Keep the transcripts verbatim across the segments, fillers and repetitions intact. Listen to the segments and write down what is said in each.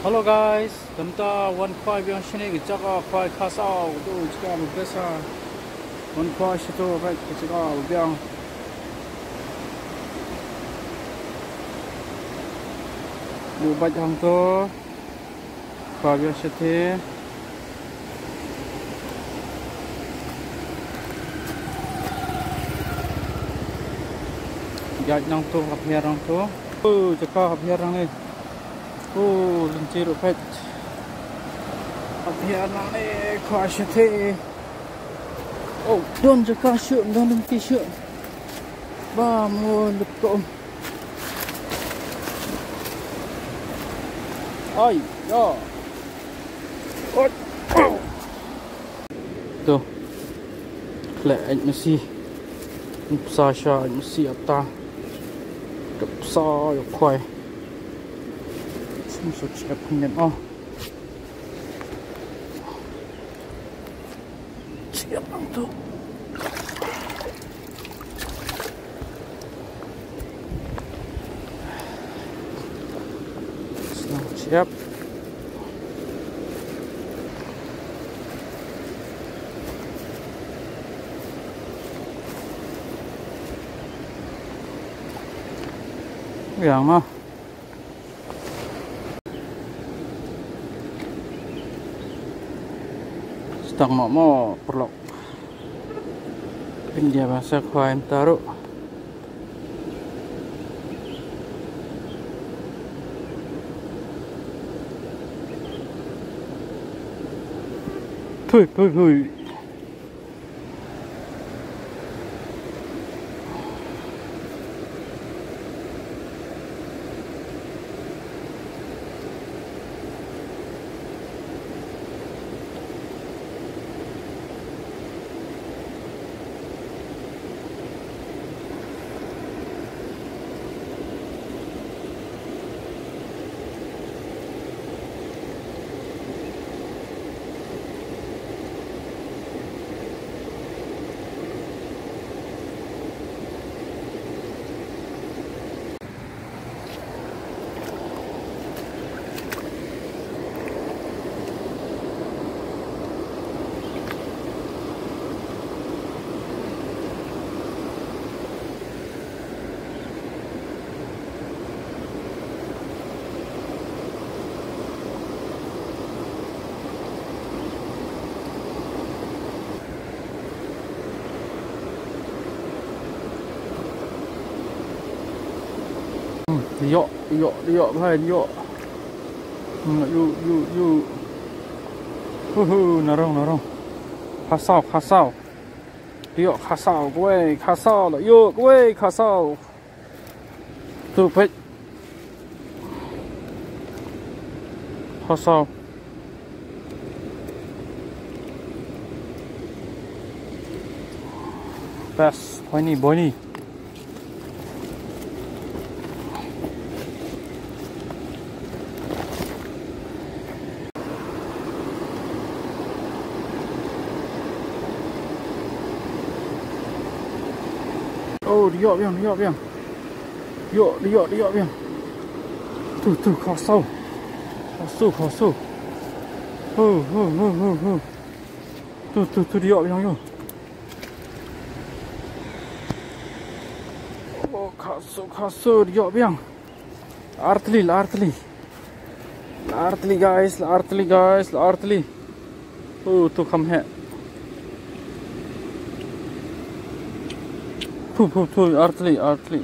Hello guys, mynta wan khwai biang shane ka jaka khwai khasaw, to jaka ba best. Wan khwai shato, right, ka jaka ba biang. Bu bait hangto. Khwai biang shate. Ïaid nangto, hap hiar nangto. Oh, jaka hap hiar nangne. Oh, lynti ruh peit. Hap hiar nangne, khwai shate. Oh, don jaka shuh, don lynti shuh. Ba mo lep ko. Ai, ya. Oi. To. Khleh ait masi. Psa sha ait masi ata. Ka psa ïa khwai. Sim so chep hynñiet oh. Chep nangto. Sngewthuh. Biang ma. Stang mo mo perlok. India ba sa khwai taruh. Thui, thui, thui. Ïoh, ïoh, ïoh, bhai, ïoh. Hmm, ïoh, ïoh, ïoh. Huhu, narong, narong. Khasaw, khasaw. Ïoh, khasaw, kawei, khasaw, la ïoh, kawei, khasaw. Tu peit. Khasaw. Best, bony, bony. Oh, ïoh biang, ïoh biang. Ïoh, ïoh, ïoh biang. Tu, tu, khasaw. Khasaw, khasaw. Ho, ho, ho, ho, ho. Tu, tu, tu, ïoh biang, ïoh. Oh, khasaw, khasaw, ïoh biang. Artylli, la artylli. La artylli, guys, la artylli, guys, la artylli. Oh, tu kham heh. Phu, phu, phu, artylli, artylli.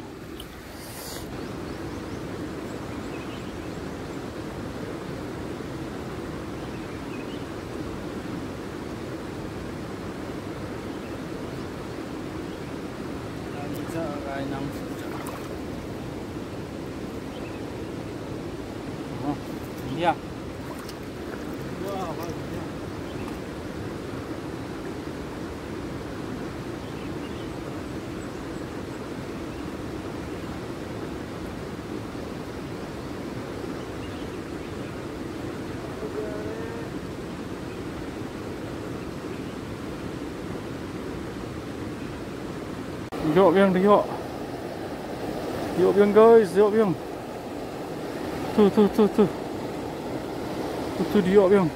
Ïoh biang, ïoh. Ïoh biang, guys, ïoh biang. Tu, tu, tu, tu. Tu, tu, da ïoh biang.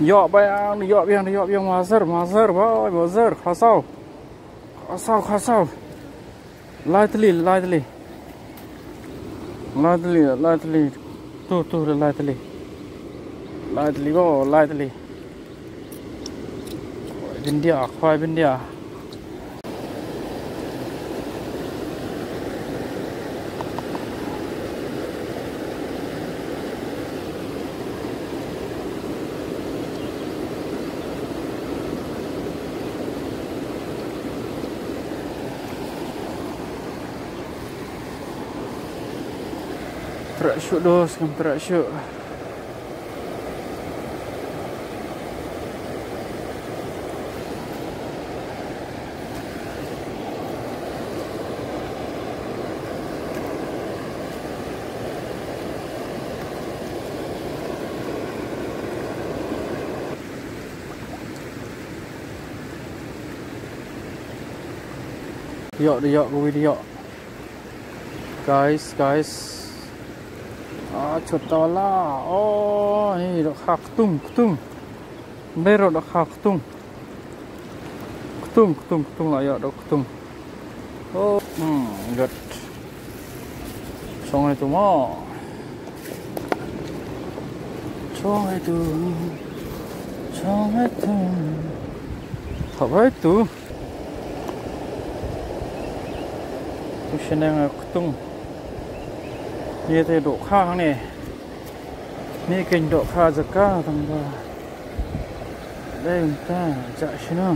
Ïoh biang, da ïoh biang, da ïoh biang, maser, maser, bhai, maser, kha saw. Kha saw, kha saw. Lai tylli, lai tylli. Lai tylli, lai tylli. Tu, tu, lai tylli. Lai tylli, oh, lai tylli. Khwai Bindia, khwai Bindia. Treh shuh dos, ngam treh shuh. Ïoh, da ïoh, kawi da ïoh. Guys, guys. Ah, chota la. Oh, ni dohkha ktung, ktung. Ni ruh dohkha ktung. Ktung, ktung, ktung la ïoh doh ktung. Oh, hmm, good. Shong ïa tu mo. Shong ïa tu. Shong ïa tu. Hap ïa tu. Tu shaneng ïa ktung. Ïa te dohkha ne. Ni kein dohkha jaka tang ba. Dei mynta jah shano.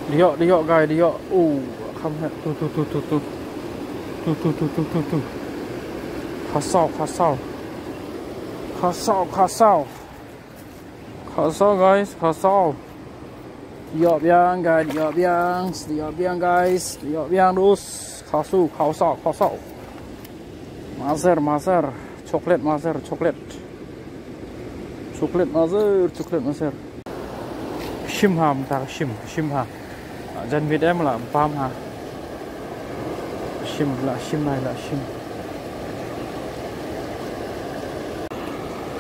Da ïoh, da ïoh, guys, da ïoh. Oh, kham heh. Tu, tu, tu, tu, tu. Tu, tu, tu, tu, tu, tu. Kha saw, kha saw. Kha saw, kha saw. Kha saw, guys, kha saw. Ïoh biang, guys, ïoh biang, ïoh biang, guys, ïoh biang, dus. Kha saw, kha saw, kha saw. Maser, maser. Chocolate, maser, chocolate. Chocolate, maser, chocolate, maser. Shim ha, mynta shim, shim ha. Jan miet em la bam ha. Shim la, shim la, la shim.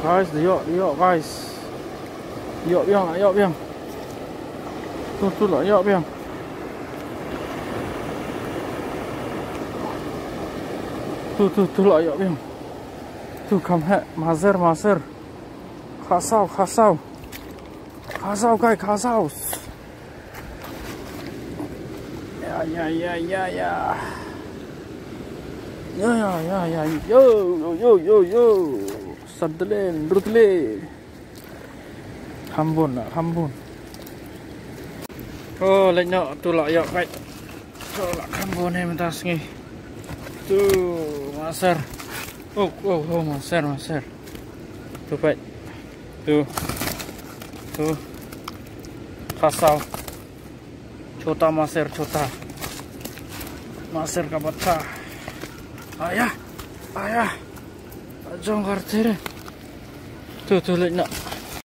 Guys, da ïoh, da ïoh, guys. Ïoh biang, ïoh biang. Tu, tu la ïoh biang. Tu, tu, tu la ïoh biang. Tu kham heh, maser, maser. Kha saw, kha saw. Kha saw, guys, kha saw. Ya, ya, ya, ya, ya. Ya, ya, ya, ya. Yo, yo, yo, yo, yo. San tylli, hynriew tylli. Kham bun, kham bun. Oh, leit noh, tu la ïoh, guys. Tu la kham bun ne mynta sngi. Tu, maser. Oh, oh, oh, maser, maser. Tu, guys. Tu. Tu. Kha saw. Chota maser, chota. Maser ka bata. Aya. Aya. Jong kar tere. Tu, tu, leit noh.